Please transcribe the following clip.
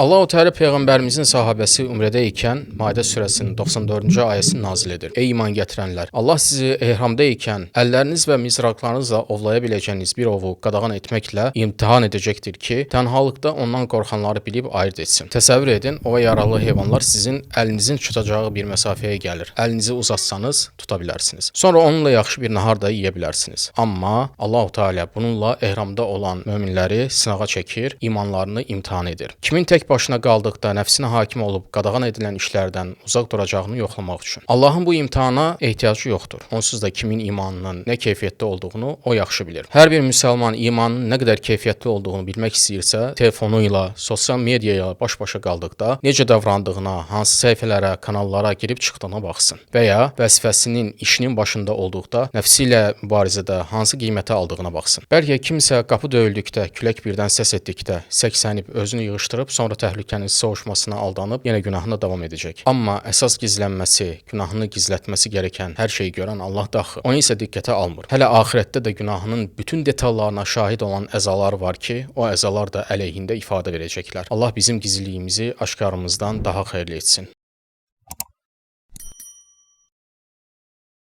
Allahu Teala peyğəmbərimizin sahabəsi ümrədə ikən Maidə surəsinin 94-cü ayəsini nazil edir. Ey iman gətirənlər, Allah sizi ehramda ikən əlləriniz və mizraqlarınızla ovlaya biləcəyiniz bir ovu qadağan etməklə imtahan edəcəkdir ki, tənhalıqda ondan qorxanları bilib ayırd etsin. Təsəvvür edin, ova yaralı heyvanlar sizin əlinizin çatacağı bir məsafəyə gəlir. Əlinizi uzatsanız tuta bilərsiniz. Sonra onunla yaxşı bir nahar da yeyə bilərsiniz. Amma Allahu Teala bununla ehramda olan möminləri sınağa çəkir, imanlarını imtahan edir. Kimin tək başına qaldıqda nəfsinə hakim olub qadağan edilən işlərdən uzaq duracağını yoxlamaq üçün. Allahın bu imtahana ehtiyacı yoxdur. Onsuz da kimin imanının nə keyfiyyətdə olduğunu o yaxşı bilir. Hər bir müsəlman imanının nə qədər keyfiyyətli olduğunu bilmək istəyirsə, telefonu ilə, sosial media ilə baş-başa qaldıqda necə davrandığına, hansı səhifələrə, kanallara girib çıxdığına baxsın və ya vəzifəsinin, işinin başında olduqda nəfsi ilə mübarizədə hansı qiymətə aldığına baxsın. Bəlkə kimsə qapı döyüldükdə, külək birdən səs etdikdə səksənib özünü yığışdırıb sonra təhlükənin soğuşmasına aldanıb yenə günahına davam edəcək. Amma əsas gizlənməsi, günahını gizlətməsi gərəkən hər şeyi görən Allah da axı. Onu isə diqqətə almır. Hələ axirətdə də günahının bütün detallarına şahid olan əzalar var ki, o əzalar da əleyhində ifadə verəcəklər. Allah bizim gizliliyimizi aşkarımızdan daha xeyirli etsin.